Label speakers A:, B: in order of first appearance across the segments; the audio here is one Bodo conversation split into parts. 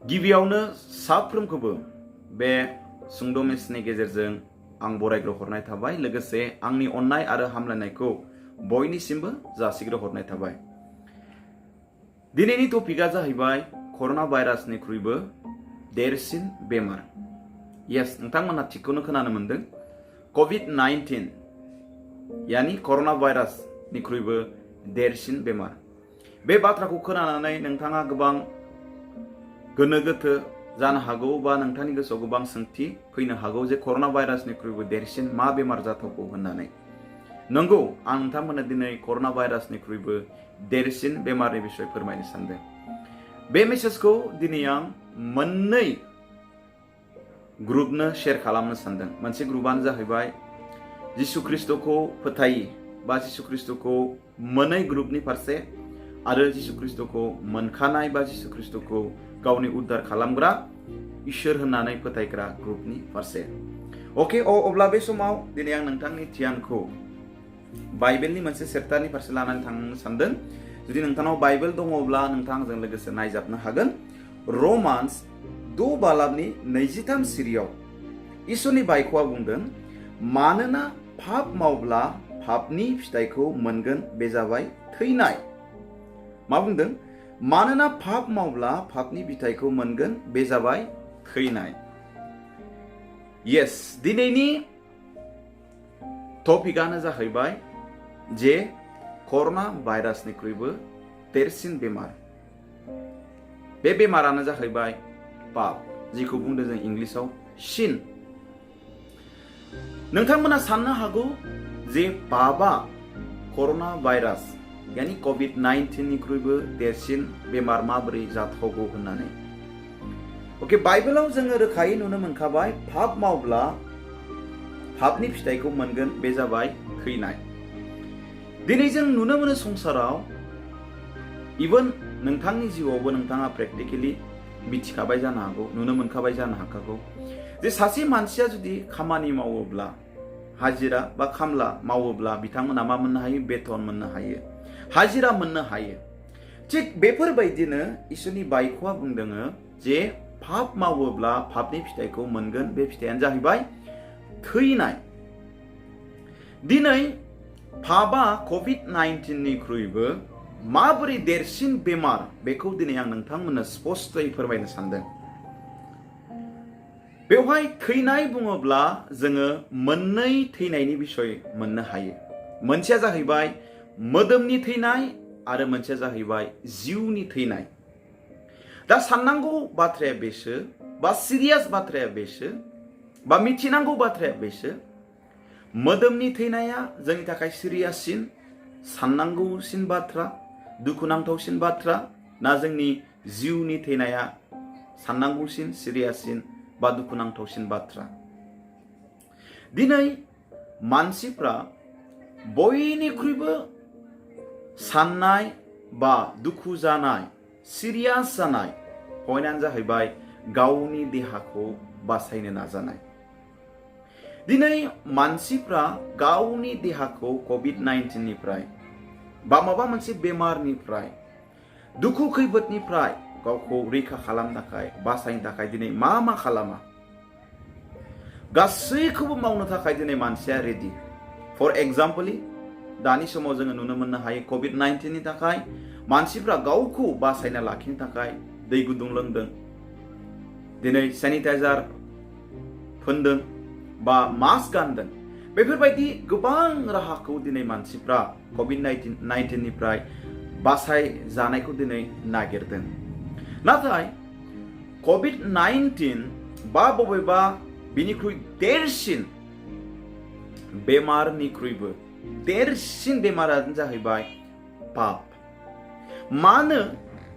A: गिबियावनो साफ्रोमखौबो बे सुंद' मेसेजनि गेजेरजों आं बरायग्रो हरनाय थाबाय, लोगोसे आंनि अननाय आरो हामलायनायखौ बयनिसिमबो जासिग्रो हरनाय थाबाय। दिनैनि टपिकआ जाहैबाय कर'ना भाइरासनिख्रुइबो देरसिन बेमार। यस, नोंथांमोनहा थिगखौनो खोनानो मोनदों। कभिड-19 यानी कर'ना भाइरासनिख्रुइबो देरसिन बेमार। बे बाथ्राखौ खोनानानै नोंथाङा गोबां गोनो गोथो जानो हागौ, बा नोंथांनि गोसोआव गोबां सोंथि फैनो हागौ जे कर'ना भाइरासनिख्रुइबो देरसिन मा बेमार जाथावगौ होननानै। नंगौ, आं नोंथांमोननो दिनै कर'ना भाइरासनिख्रुइबो देरसिन बेमारनि बिषय फोरमायनो सानदों। बे मेसेजखौ दिनै आं मोननै ग्रुपनो शेयार खालामनो सानदों। मोनसे ग्रुपआनो जाहैबाय जिसु ख्रिस्टखौ फोथायि बा जिसु ख्रिस्टखौ मोनै ग्रुपनि फारसे, आरो जिसु ख्रिस्टखौ मोनखानाय बा जिसु ख्रिस्टखौ गावनि उद्धार खालामग्रा इसोर होननानै फोथायग्रा ग्रुपनि फारसे। अके, अब्ला बे समाव दिनै आं नोंथांनि ध्यानखौ बाइबेलनि मोनसे चेप्टारनि फारसे लानानै थांनो सानदों। जुदि नोंथांनाव बाइबेल दङब्ला नोंथाङा आंजों लोगोसे नायजाबनो हागोन। रमान्स 6 बालाबनि 23 सिरियाव इसोरनि बाइख'आ बुंदों, मानोना पाप मावब्ला पापनि फिथाइखौ मोनगोन, बे जाबाय थैनाय। मा बुंदों? मानोना पाप मावब्ला पापनि फिथाइखौ मोनगोन, बे जाबाय थैनाय। यस, दिनैनि टपिकआनो जाहैबाय जे कर'ना भाइरासनिख्रुइबो देरसिन बेमार। बे बेमारानो जाहैबाय पाप, जिखौ बुंदों जों इंलिसाव सिन। नोंथांमोना साननो हागौ जे पापआ कर'ना भाइरास यानी कभिड-19निख्रुइबो देरसिन बेमार माबोरै जाथावगौ होननानै। अके, बाइबेलाव जोङो रोखायै नुनो मोनखाबाय, पाप मावब्ला पापनि फिथाइखौ मोनगोन, बे जाबाय थैनाय। दिनै जों नुनो मोनो संसाराव, इभेन नोंथांनि जिउआवबो नोंथाङा प्रेक्टिकेलि मिथिखाबाय जानो हागौ, नुनो मोनखाबाय जानो हागौ, जे सासे मानसिया जुदि खामानि मावोब्ला, हाजिरा बा खामला मावोब्ला बिथांमोना मा मोननो हायो? बेथन मोननो हायो, हाजिरा मोननो हायो। थिग बेफोरबायदिनो इसोरनि बाइख'आ बुंदों जे पाप मावोब्ला पापनि फिथाइखौ मोनगोन, बे फिथाइयानो जाहैबाय थैनाय। दिनै पापआ कभिड-19निख्रुइबो माबोरै देरसिन बेमार, बेखौ दिनै आं नोंथांमोननो स्पष्टयै फोरमायनो सानदों। बेवहाय थैनाय बुङोब्ला जोङो मोननै थैनायनि बिषय मोननो हायो। मोनसेया जाहैबाय मोदोमनि थैनाय, आरो मोनसेया जाहैबाय जिउनि थैनाय। दा साननांगौ बाथ्राया बेसो, बा सिरियास बाथ्राया बेसो, बा मिथिनांगौ बाथ्राया बेसो, मोदोमनि थैनाया जोंनि थाखाय सिरियाससिन, साननांगौसिन बाथ्रा, दुखुनांथावसिन बाथ्रा, ना जोंनि जिउनि थैनाया साननांगौसिन, सिरियाससिन बा दुखुनांथावसिन बाथ्रा? दिनै मानसिफ्रा बयनिख्रुइबो साननाय बा दुखु जानाय, सिरियास जानाय पइन्टआनो जाहैबाय गावनि देहाखौ बासायनो नाजानाय। दिनै मानसिफ्रा गावनि देहाखौ कभिड-19निफ्राय बा माबा मोनसे बेमारनिफ्राय, दुखु खैफोदनिफ्राय गावखौ रैखा खालामनो थाखाय, बासायनो थाखाय दिनै मा खालामा? गासैखौबो मावनो थाखाय दिनै मानसिया रेडि। फर एग्जाम्पलि, दानि समाव जोङो नुनो मोननो हायो, कभिड-19नि थाखाय मानसिफ्रा गावखौ बासायना लाखिनो थाखाय दै गुदुं लोंदों, दिनै सेनिटाइजार फोनदों, बा मास्क गानदों। बेफोरबायदि गोबां राहाखौ दिनै मानसिफ्रा कभिड-19निफ्राय बासाय जानायखौ दिनै नागिरदों। नाथाय कभिड-19 बा बबेबा बिनिख्रुइ देरसिन बेमारनिख्रुइबो देरसिन बेमारानो जाहैबाय पाप। मानो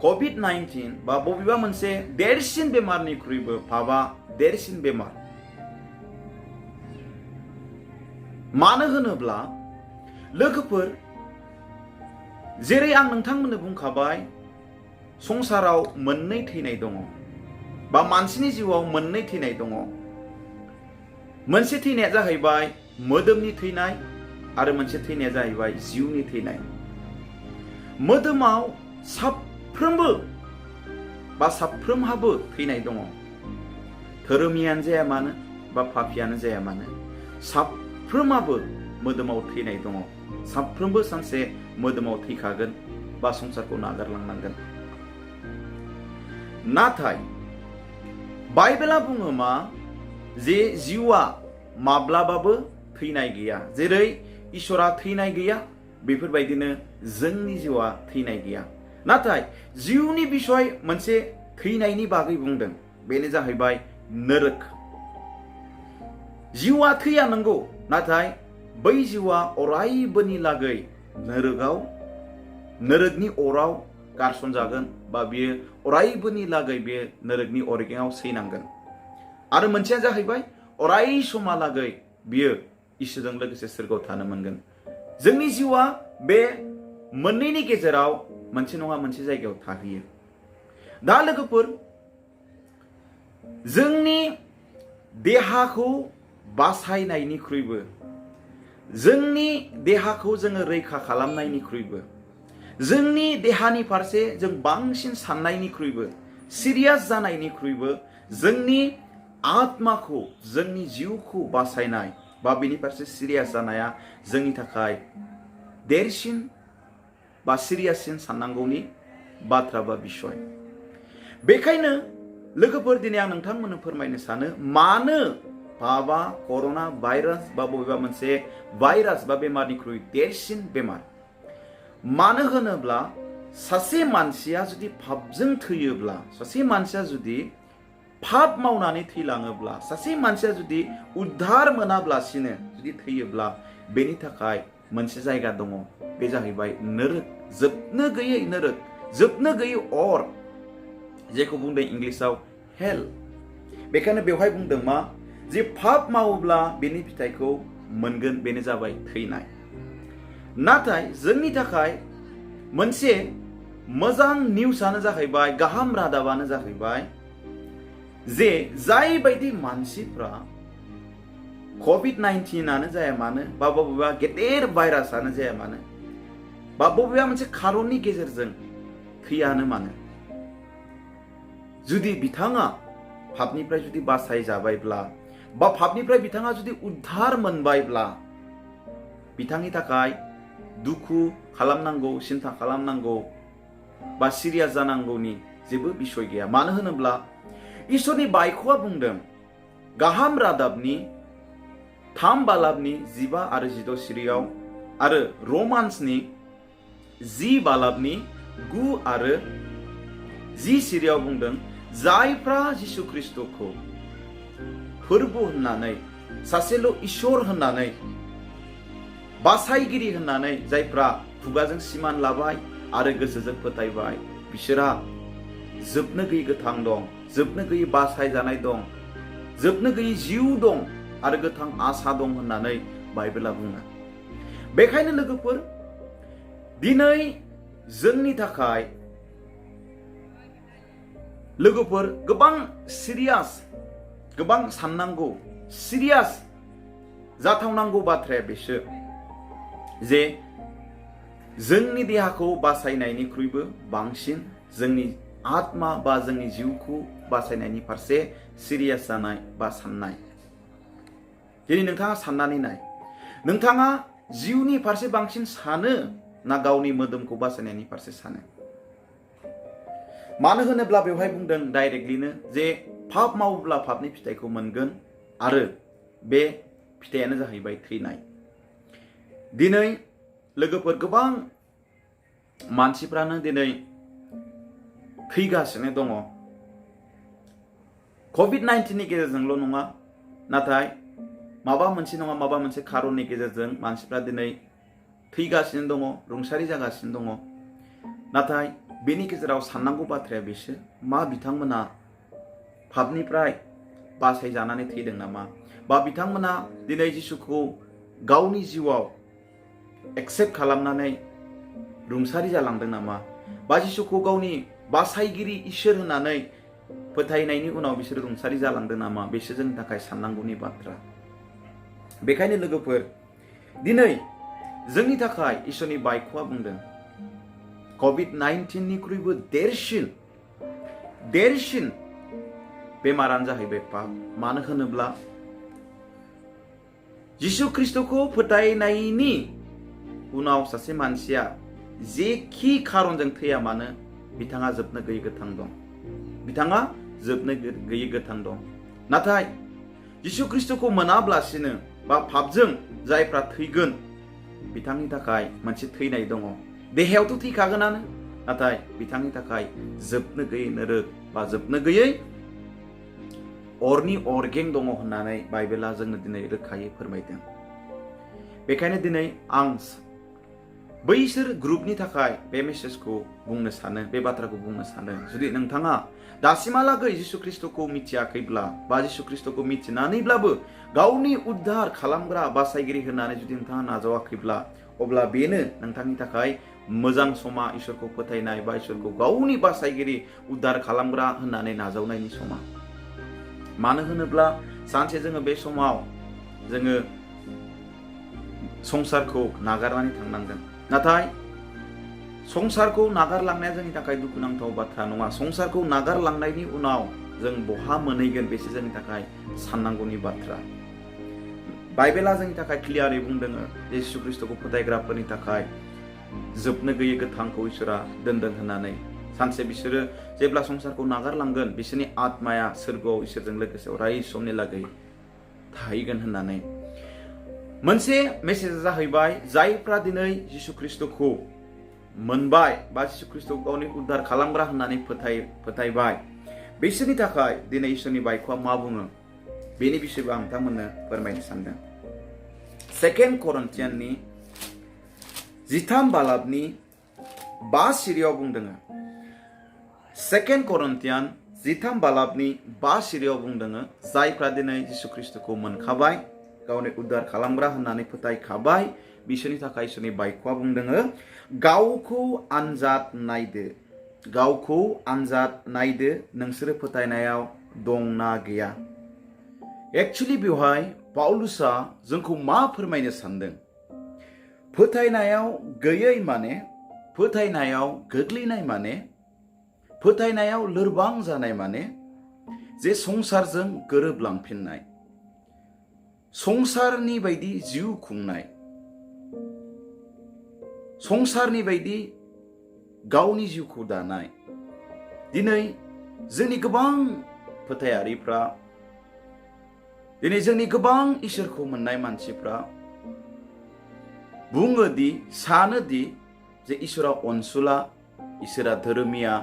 A: कभिड-19 बा बबेबा मोनसे देरसिन बेमारनिख्रुइबो पापआ देरसिन बेमार? मानो होनोब्ला लोगोफोर, जेरै आं नोंथांमोननो बुंखाबाय, संसाराव मोननै थैनाय दङ, बा मानसिनि जिउआव मोननै थैनाय दङ। मोनसे थैनाया जाहैबाय मोदोमनि थैनाय, आरो मोनसे थैनाया जाहैबाय जिउनि थैनाय। मोदोमाव साफ्रोमबो बा साफ्रोमहाबो थैनाय दङ। धोरोमियानो जाया मानो बा पापियानो जाया मानो साफ्रोमाबो मोदोमाव थैनाय दङ। साफ्रोमबो सानसे मोदोमाव थैखागोन बा संसारखौ नागारलांनांगोन। नाथाय बाइबेला बुङो मा जे जिउआ माब्लाबाबो थैनाय गैया। जेरै इसोरा थैनाय गैया बेफोरबायदिनो जोंनि जिउआ थैनाय गैया। नाथाय जिउनि बिसय मोनसे थैनायनि बागै बुंदों, बेनो जाहैबाय नरक। जिउआ थैया नंगौ, नाथाय बै जिउआ अरायबोनि लागै नरकनि अराव गारसनजागोन बा बियो अरायबोनि लागै बे नरकनि अरगेङाव सैनांगोन। आरो मोनसेया जाहैबाय अराय समहालागै बियो इसोरजों लोगोसे सोरगोआव थानो मोनगोन। जोंनि जिउआ बे मोननैनि गेजेराव मोनसे नङा मोनसे जायगायाव थाहैयो। दा लोगोफोर, जोंनि देहाखौ बासायनायनिख्रुइबो, जोंनि देहाखौ जोङो रैखा खालामनायनिख्रुइबो, जोंनि देहानि फारसे जों बांसिन साननायनिख्रुइबो, सिरियास जानायनिख्रुइबो जोंनि आत्माखौ, जोंनि जिउखौ बासायनाय बा बेनि फारसे सिरियास जानाया जोंनि थाखाय देरसिन बा सिरियाससिन साननांगौनि बाथ्रा बा बिसय। बेखायनो लोगोफोर, दिनै आं नोंथांमोननो फोरमायनो सानो मानो पापआ कर'ना भाइरास बा बबेबा मोनसे भाइरास बा बेमारनिख्रुइ देरसिन बेमार। मानो होनोब्ला सासे मानसिया जुदि पापजों थैयोब्ला, सासे मानसिया जुदि पाप मावनानै थैलाङोब्ला, सासे मानसिया जुदि उद्धार मोनाब्लासिनो जुदि थैयोब्ला बेनि थाखाय मोनसे जायगा दङ, बे जाहैबाय नरक। जोबनो गैयै नरक, जोबनो गैयै अर, जेखौ बुंदों इंलिसाव हेल। बेखायनो बेवहाय बुंदों मा जे पाप मावोब्ला बेनि फिथाइखौ मोनगोन, बेनो जाबाय थैनाय। नाथाय जोंनि थाखाय मोनसे मोजां निउसआनो जाहैबाय, गाहाम रादाबानो जाहैबाय जे जाय बायदि मानसिफ्रा COVID-19 जाया मानो बा बबेबा गेदेर भाइरासआनो जाया मानो बा बबेबा मोनसे खारननि गेजेरजों थैयानो मानो, जुदि बिथाङा पापनिफ्राय जुदि बासायजाबायब्ला बा पापनिफ्राय बिथाङा जुदि उद्धार मोनबायब्ला बिथांनि थाखाय दुखु खालामनांगौ, सिन्था खालामनांगौ बा सिरियास जानांगौनि जेबो बिसय गैया। मानो होनोब्ला इसोरनि बाइख'आ बुंदों गाहाम रादाबनि 3 बालाबनि 15 आरो 16 सिरियाव आरो रमान्सनि 10 बालाबनि 9 आरो 10 सिरियाव बुंदों जायफ्रा जिसु ख्रिस्टखौ फोरबो होननानै, सासेल' इसोर होननानै, बासायगिरि होननानै जायफ्रा खुगाजों सिमान लाबाय आरो गोसोजों फोथायबाय, बिसोरहा जोबनो गैयै गोथां दं, जोबनो गैयै बासायजानाय दं, जोबनो गैयै जिउ दं आरो गोथां आसा दं होननानै बाइबेला बुङो। बेखायनो लोगोफोर, दिनै जोंनि थाखाय लोगोफोर गोबां सिरियास, गोबां साननांगौ, सिरियास जाथावनांगौ बाथ्राया बेसो जे जोंनि देहाखौ बासायनायनिख्रुइबो बांसिन जोंनि आत्मा बा जोंनि जिउखौ बासायनायनि फारसे सिरियास जानाय बा साननाय। दिनै नोंथाङा साननानै नाय, नोंथाङा जिउनि फारसे बांसिन सानो ना गावनि मोदोमखौ बासायनायनि फारसे सानो? मानो होनोब्ला बेवहाय बुंदों डाइरेक्टलिनो जे पाप मावोब्ला पापनि फिथाइखौ मोनगोन आरो बे फिथाइयानो जाहैबाय थैनाय। दिनै लोगोफोर गोबां मानसिफ्रानो दिनै थैगासिनो दङ। COVID-19 गेजेरजोंल' नङा, नाथाय माबा मोनसे नङा माबा मोनसे खारननि गेजेरजों मानसिफ्रा दिनै थैगासिनो दङ, रुंसारि जागासिनो दङ। नाथाय बेनि गेजेराव साननांगौ बाथ्राया बेसो मा बिथांमोना पापनिफ्राय बासायजानानै थैदों नामा, बा बिथांमोना दिनै जिसुखौ गावनि जिउआव एक्सेप्ट खालामनानै रुंसारि जालांदों नामा, बा जिसुखौ गावनि बासायगिरि इसोर होननानै फोथायनायनि उनाव बिसोर रुंसारि जालांदों नामा, बेसो जोंनि थाखाय साननांगौनि बाथ्रा। बेखायनो लोगोफोर, दिनै जोंनि थाखाय इसोरनि बाइख'आ बुंदों COVID-19 निख्रुइबो देरसिन देरसिन बेमारानो जाहैबाय पाप। मानो होनोब्ला जिसु ख्रिस्टखौ फोथायनायनि उनाव सासे मानसिया जेखि खारनजों थैया मानो बिथाङा जोबनो गैयै गोथां दं। बिथाङा जोबनो गैयै गोथां दं। नाथाय जिसु ख्रिस्टखौ मोनाब्लासिनो बा पापजों जायफ्रा थैगोन बिथांनि थाखाय मोनसे थैनाय दङ। देहायावथ' थैखागोनानो, नाथाय बिथांनि थाखाय जोबनो गैयै नोरोग बा जोबनो गैयै अरनि अरगें दङ होननानै बाइबेला जोंनो दिनै रोखायै फोरमायदों। बेखायनो दिनै आं बैसोर ग्रुपनि थाखाय बे मेसेजखौ बुंनो सानो, बे बाथ्राखौ बुंनो सानो। जुदि नोंथाङा दासिमहालागै जिसु ख्रिस्टखौ मिथियाखैब्ला बा जिसु ख्रिस्टखौ मिथिनानैब्लाबो गावनि उद्धार खालामग्रा बासायगिरि होननानै जुदि नोंथाङा नाजावाखैब्ला, अब्ला बेनो नोंथांनि थाखाय मोजां समा इसोरखौ फोथायनाय बा इसोरखौ गावनि बासायगिरि उद्धार खालामग्रा होननानै नाजावनायनि समा। मानो होनोब्ला सानसे जोङो बे समाव जोङो संसारखौ नागारनानै थांनांगोन। नाथाय संसारखौ नागारलांनाया जोंनि थाखाय दुखुनांथाव बाथ्रा नङा। संसारखौ नागारलांनायनि उनाव जों बहा मोनहैगोन बेसो जोंनि थाखाय साननांगौनि बाथ्रा। बाइबेला जोंनि थाखाय क्लियारै बुंदों जिसु ख्रिस्टखौ फोथायग्राफोरनि थाखाय जोबनो गैयै गोथांखौ इसोरा दोनदों होननानै। सानसे बिसोरो जेब्ला संसारखौ नागारलांगोन बिसोरनि आत्माया सोरगोआव इसोरजों लोगोसे अराय समनि लागै थाहैगोन होननानै। मोनसे मेसेजआ जाहैबाय जायफ्रा दिनै जिसु ख्रिस्टखौ मोनबाय बा जिसु ख्रिस्टखौ गावनि उद्धार खालामग्रा होननानै फोथायबाय, बिसोरनि थाखाय दिनै इसोरनि बाइकआ मा बुङो बेनि बिषयबो आं नोंथांमोननो फोरमायनो सानदों। 2 करन्थियाननि 13 बालाबनि 5 सिरियाव बुंदों। 2 करन्थियान 13 बालाबनि 5 सिरियाव बुंदों जायफ्रा दिनै जिसु ख्रिस्टखौ मोनखाबाय, गावनि उद्धार खालामग्रा होननानै फोथायखाबाय, बिसोरनि थाखाय इसोरनि बाइकआ बुंदों गावखौ आनजाद नायदो, गावखौ आनजाद नायदो नोंसोरो फोथायनायाव दंना गैया। एक्चुअली बेवहाय पाउलुसा जोंखौ मा फोरमायनो सानदों? फोथायनायाव गैयै माने, फोथायनायाव गोग्लैनाय माने, फोथायनायाव लोरबां जानाय माने जे संसारजों गोरोबलांफिननाय, संसारनि बायदि जिउ खुंनाय, संसारनि बायदि गावनि जिउखौ दानाय। दिनै जोंनि गोबां फोथायारिफ्रा, दिनै जोंनि गोबां इसोरखौ मोननाय मानसिफ्रा बुङोदि, सानोदि जे इसोरा अनसुला, इसोरा धोरोमिया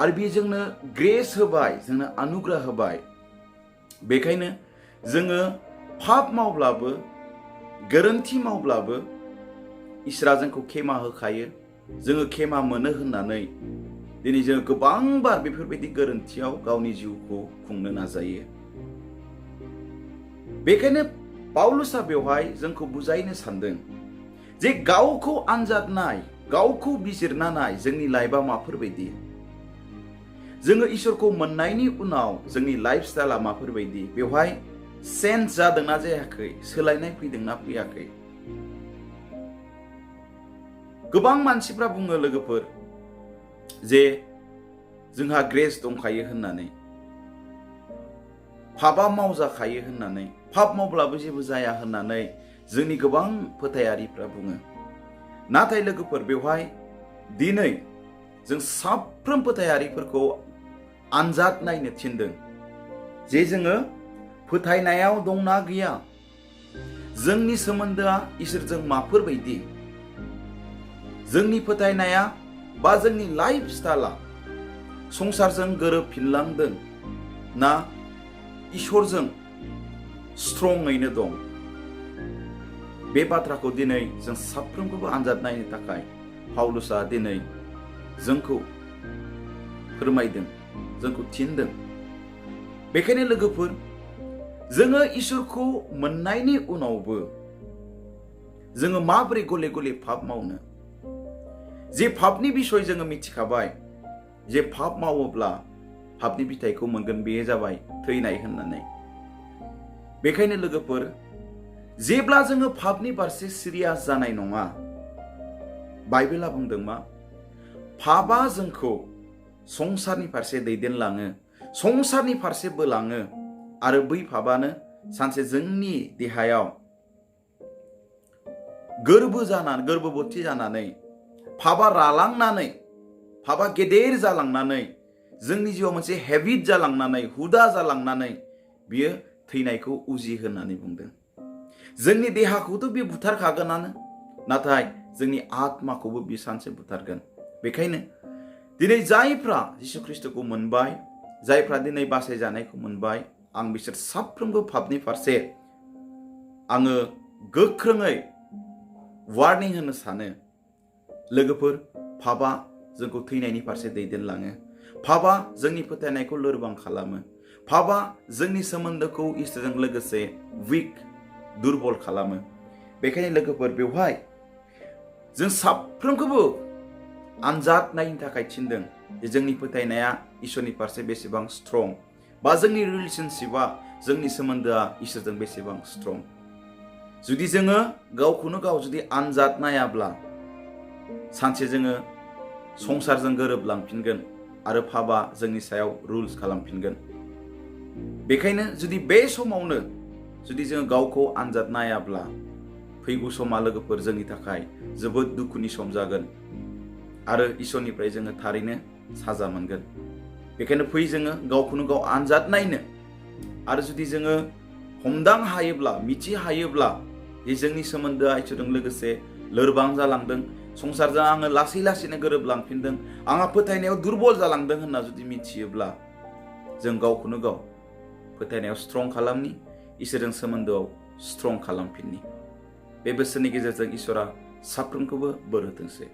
A: आरो बे जोंनो ग्रेस होबाय, जोंनो अनुग्रह होबाय। बेखायनो जोङो पाप मावब्लाबो, गोरोन्थि मावब्लाबो इसोरा जोंखौ खेमा होखायो, जोङो खेमा मोनो होननानै दिनै जोङो गोबांबार बेफोरबायदि गोरोन्थियाव गावनि जिउखौ खुंनो नाजायो। बेखायनो पाउलुसा बेवहाय जोंखौ बुजायनो सानदों जे गावखौ आनजाद नाय, गावखौ बिजिरना नाय, जोंनि लाइफआ माफोरबायदि, जोङो इसोरखौ मोननायनि उनाव जोंनि लाइफ स्टाइला माफोरबायदि, बेवहाय चेन्ज जादोंना जायाखै, सोलायनाय फैदोंना फैयाखै। गोबां मानसिफ्रा बुङो लोगोफोर जे जोंहा ग्रेस दंखायो होननानै, पापआ मावजाखायो होननानै, पाप मावब्लाबो जेबो जाया होननानै जोंनि गोबां फोथायारिफ्रा बुङो। नाथाय लोगोफोर बेवहाय दिनै जों साफ्रोम फोथायारिफोरखौ आनजाद नायनो थिनदों जे जोङो फोथायनायाव दंना गैया, जोंनि सोमोन्दोआ इसोरजों माफोरबायदि, जोंनि फोथायनाया बा जोंनि लाइफ स्टाइला संसारजों गोरोबफिनलांदों ना इसोरजों स्ट्रङैनो दं। बे बाथ्राखौ दिनै जों साफ्रोमखौबो आनजाद नायनो थाखाय पाउलुसा दिनै जोंखौ फोरमायदों, जोंखौ थिनदों। बेखायनो लोगोफोर जोङो इसोरखौ मोननायनि उनावबो जोङो माबोरै गले गले पाप मावनो, जे पापनि बिसय जोङो मिथिखाबाय जे पाप मावोब्ला पापनि फिथाइखौ मोनगोन, बेयो जाबाय थैनाय होननानै। बेखायनो लोगोफोर जेब्ला जोङो पापनि फारसे सिरियास जानाय नङा, बाइबेला बुंदों मा? पापआ जोंखौ संसारनि फारसे दैदेनलाङो, संसारनि फारसे बोलाङो आरो बै पापानो सानसे जोंनि देहायाव गोर्बोबती जानानै पापा रालांनानै पापा गेदेर जालांनानै जोंनि जिउआव मोनसे हेबिट जालांनानै हुदा जालांनानै बियो थैनायखौ उजिहोनानै बुंदों। जोंनि देहाखौथ' बे बुथारखागोनानो, नाथाय जोंनि आत्माखौबो बे सानसे बुथारगोन। बेखायनो दिनै जायफ्रा जिसु ख्रिस्टखौ मोनबाय, जायफ्रा दिनै बासायजानायखौ मोनबाय, आं बिसोर साफ्रोमबो पापनि फारसे आङो गोख्रोङै वार्निं होनो सानो। लोगोफोर, पापा जोंखौ थैनायनि फारसे दैदेनलाङो। पापा जोंनि फोथायनायखौ लोरबां खालामो। पापा जोंनि सोमोन्दोखौ इसोरजों लोगोसे दुरबल खालामो। बेखायनो लोगोफोर, बेवहाय जों साफ्रोमखौबो आनजाद नायनो थाखाय थिनदों जे जोंनि फोथायनाया इसोरनि फारसे बेसेबां स्ट्रं, बा जोंनि रिलेशनशिपआ, जोंनि सोमोन्दोआ इसोरजों बेसेबां स्ट्रं। जुदि जोङो गावखौनो गाव जुदि आनजाद नायाब्ला सानसे जोङो संसारजों गोरोबलांफिनगोन आरो पापा जोंनि सायाव रुल्स खालामफिनगोन। बेखायनो जुदि बे समावनो जुदि जोङो गावखौ आनजाद नायाब्ला फैगौ समा लोगोफोर जोंनि थाखाय जोबोद दुखुनि सम जागोन आरो इसोरनिफ्राय जोङो थारैनो साजा मोनगोन। बेखायनो फै जोङो गावखौनो गाव आनजाद नायनो, आरो जुदि जोङो हमदां हायोब्ला, मिथि हायोब्ला जे जोंनि सोमोन्दोआ इसोरजों लोगोसे लोरबां जालांदों, संसारजों आङो लासै लासैनो गोरोबलांफिनदों, आंहा फोथायनायाव दुरबल जालांदों होनना जुदि मिथियोब्ला जों गावखौनो गाव फोथायनायाव स्ट्रं खालामनि, इसोरजों सोमोन्दोआव स्ट्रं खालामफिननि। बे बोसोरनि गेजेरजों इसोरा साफ्रोमखौबो बोर होथोंसै।